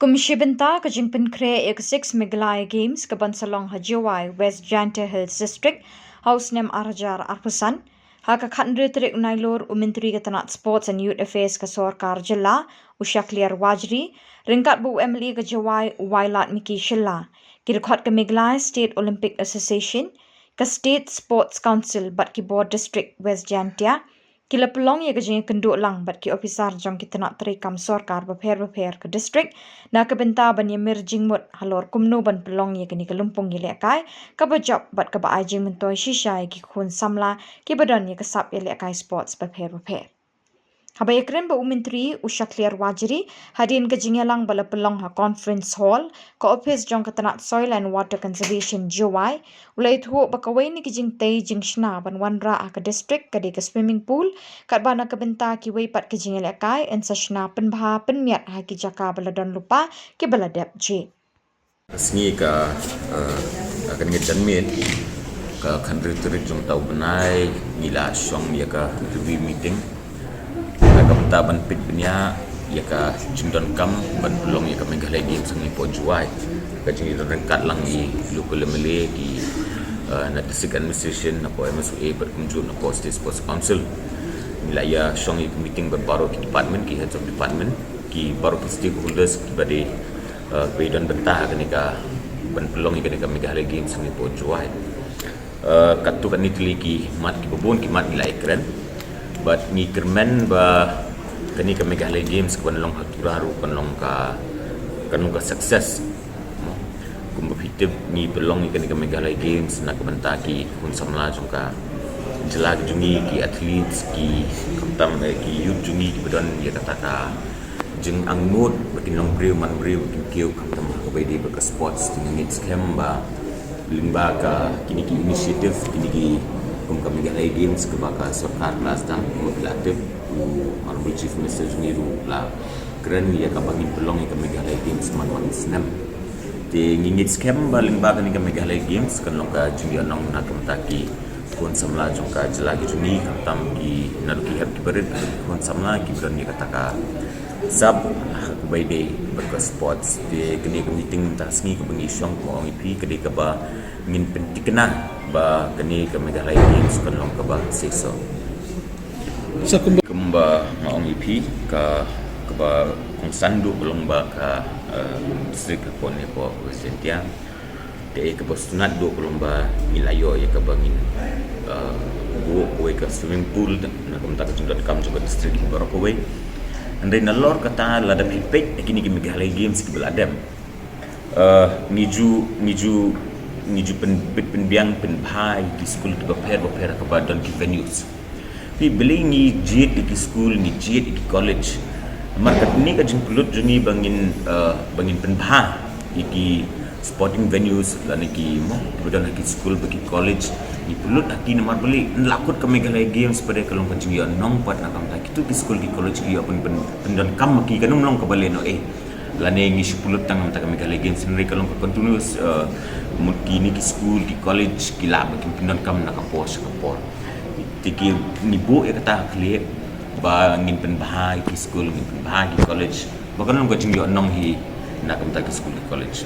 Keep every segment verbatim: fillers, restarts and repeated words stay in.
Kum shi bynta ka jingpynkhreh ïa ka six Meghalaya Games ka ban sa long ha Jowai, West Jaintia Hills District, ha u snem ar hajar arphew san, ha ka khathynriew tarik u Nailur, u Myntri ka tnat Sports and Youth Affairs ka sorkar jylla, u Shakliar Warjri, ryngkat bad u M L A ka Jowai, u Wailadmiki Shylla, ki dkhot ka Meghalaya State Olympic Association, ka State Sports Council bad ki bor District West Jaintia, ki la pynlong ïa ka jingïakynduh lang bad ki ophisar jong ki tnat treikam sorkar bapher bapher ka district, na ka bynta ban ïamir jingmut halor kumno ban pynlong ïa kane ka lympung ïalehkai kaba jop bad kaba ai jingmyntoi shisha ïa ki khun samla kiba don ïa ka sap ïalehkai sports bapher bapher. Haba ïakren bad u Myntri u Shakliar Warjri hadien ka jingïalang ba la pynlong ha Conference Hall, ka ophis jong ka tnat Soil and Water Conservation Jowai, u la ïathuh ba kawei na ki jingtei jingshna ban wanrah ha ka district ka dei ka swimming pool, katba na ka bynta kiwei pat ki jingïalehkai yn sa shna pynbha pynmiat ha ki jaka ba la don lypa kiba la dep jied. Ka sngi ka, eh, ka kane ka janmiet, ka khathynriew tarik jong uta u bnai, ngi la shong ïa ka review meeting na ka bynta ban peit bniah ïa ka jingdonkam ban pynlong ïa ka Meghalaya Games hangne hapoh Jowai. Ka jingïadon ryngkat lang i local M L A, ki, eh, na district administration, napoh M S W A bad kumjuh napoh State Sports Council. Ngi la ïa shong ïa ka meeting bad baroh ki department, ki heads of department, ki baroh ki stakeholders kiba dei, eh, kiba don bynta ha kane ka ban pynlong ïa kane ka Meghalaya Games hangne hapoh Jowai. Eh, katto katne tylli ki mat kiba bun ki mat ngi la ïakren. Bad ngi kyrmen ba kane ka Meghalaya Games ka ban long ha Tura ruh kan long ka, kan long ka success. Kumba phi tip ngi pynlong ïa kane ka Meghalaya Games na ka bynta ki khun samla jong ka jylla ka jong ngi, ki athletes, ki khamtam, eh, ki youth jong ngi kiba don ïa kata ka jingangnud ba kin long briew man briew, ba kin kiew khamtam ha kaba ïadei bad ka sports. Te nga ngeit skhem ba lyngba ka kine ki initiative, kine ki kum ka Meghalaya Games kaba ka sorkar ka la sdang, kumba phi la tip u Honorable Chief Minister jong ngi ruh u la kren ïa kaba ngin pynlong ïa ka Meghalaya Games man man snem. Te ngi ngeit skhem ba lyngba kane ka Meghalaya Games kan long ka jingïalang na ka bynta ki khun samla jong ka jylla ka jong ngi, khamtam ki naduh ki hep ki barit, ki khun samla kiba don ïa kata ka sap ha kaba ïadei bad ka sports. Te kane ka meeting mynta ka sngi kaba ngi shong, kumba ong ïa phi, ka dei kaba ngin pynthikna ba kane ka Meghalaya Games kan long kaba seisoh. Sa kumba, kumba nga ong ïa phi, ka, kaba kongsan duh ka long ba ka, eh, district hapoh ne hapoh West Jaintia. Kaei kaba sngewtynnat duh ka long ba ngi la ïoh ïa kaba ngin, eh, buh kawei ka swimming pool na ka bynta ka jingdonkam jong ka district baroh kawei. Hynrei nalor kata, lada phi peit ha kine ki Meghalaya Games kiba la dep, eh, ngi ju, ngi ju, ngi ju pyn, pyn, pynbiang pynbha ïa ki skul kiba pher bapher kaba don ki venues. Phi, balei ngi jied ïa ki skul, ngi jied ïa ki college? Namar kane ka jingpynlut jong ngi ba ngin, eh, ba ngin pynbha ïa ki sporting venues lane ki, mo, kiba don ha ki skul bad ki college. Ngi pynlut ha ki namar balei, ngi la kut ka Meghalaya Games pat ka long ka jingïohnong pat na ka bynta kito ki skul ki college ki ïoh pyn, pyn, pyndonkam ha ki, kan ym long kaba lehnohei. Lane ngi shu pynlut tang na ka bynta ka Meghalaya Games, hynrei ka long ka continuous, eh, mut kine ki skul ki college ki lah ba kin pyndonkam na ka por sha ka por. Te ngi buh ïa kata ka khlieh ba ngin pynbha ïa ki skul, ngin pynbha ïa ki college, ba kan long ka jingïohnong hi na ka bynta ki skul ki college.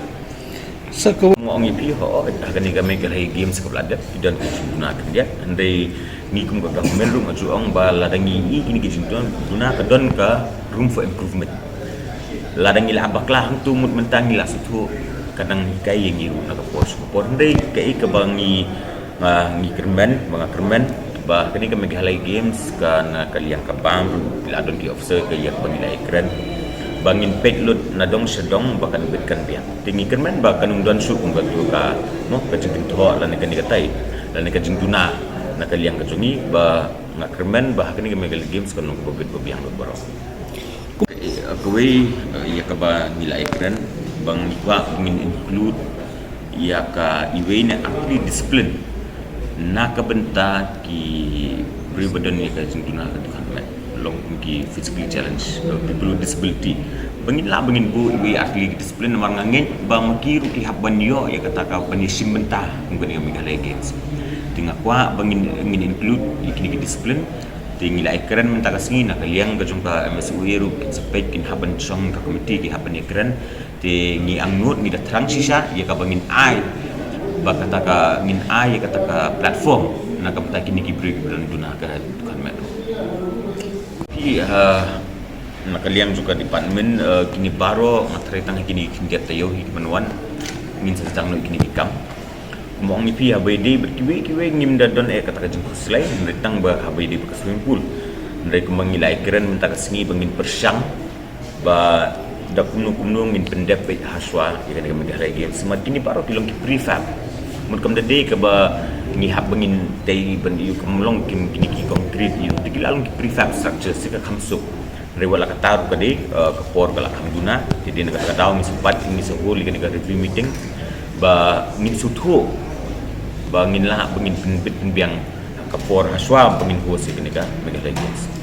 Sa ka, nga ong ïa phi, ho, ha kane ka Meghalaya Games kaba la dep, ki don ki jingduna khyndiat, hynrei ngi kum ka government ruh nga ju ong ba lada ngi ïohi kine ki jingduna, duna ka don ka room for improvement. Lada ngi la bakla hangto mut mynta ngi la sngewthuh, ka nang hikai ïa ngi ruh na ka por sha ka por, hynrei kaei kaba ngi, ah, ngi kyrmen, ba nga kyrmen ba kane ka Meghalaya Games ka na ka liang ka bam ruh, la don ki officer ka ïa kaba ngi la ïakren ba ngin peit lut na dong sha dong ba kan bit kan biang. Te ngi kyrmen ba kan ym don shuh kumba tu ka, mo, ka jingkynthoh lane kane katai, lane ka jingduna na ka liang ka jong ngi, ba nga kyrmen ba ha kane ka Meghalaya Games kan long kaba bit ba biang lut baroh. Ka, eh, kawei, eh, ïa kaba ngi la ïakren ba ngi kwah ngin include ïa ka iwei na ar tylli discipline na ka bynta ki briew ba don ïa ka jingduna ka dukhan met, long kum ki physically challenged, uh, people with disability. Ba ngin lah ba ngin buh iwei ar tylli ki discipline, namar nga ngeit ba ma ki ruh ki hap ban ïoh ïa kata ka ban ïashim bynta kum kane ka Meghalaya Games. Te nga kwah ba ngin, ngin include ïa kine ki discipline. Te ngi la ïakren mynta ka sngi, na ka liang ka jong ka M S W A ruh kin sa peit, kin hap ban shong ka committee, ki hap ban ïakren. Te ngi angnud, ngi da thrang shisha ïa kaba ngin ai, ba kata ka ngin ai ïa kata ka platform na ka bynta kine ki briew kiba don duna ka dukhan metro. Phi, uh, na ka liang jong ka department, uh, kine baroh nga thrang tang kine ki khyndiat taïew hi ki ban wan, ngin sa sdang noh kine ki kam. Kumba ong ïa phi, haba ïadei bad kiwei kiwei ngim da don eh kata ka jingkhuslai, hynrei tang ba haba ïadei bad ka swimming pool, hynrei kumba ngi la ïakren mynta ka sngi ba ngin pyrshang ba da kumno kumno ngin pyndep beit ha shuwa ïa kane ka Meghalaya Games. Namar kine baroh ki long ki prefab. Mut kam da dei kaba ngi hap ba ngin tei ban ïoh, kam long kine ki concrete ïoh, te ki la long ki prefab structure, sa ka kham suk. Hynrei wat la katta ruh ka dei, eh, ka por ka la kham duna. Te dei na kata ka daw ngin sa bat, ngin sa hold ïa kane ka review meeting ba ngin sngewthuh ba ngin lah ba ngin pynbit pynbiang ka por ha shuwa ba ngin host ïa kane ka Meghalaya Games.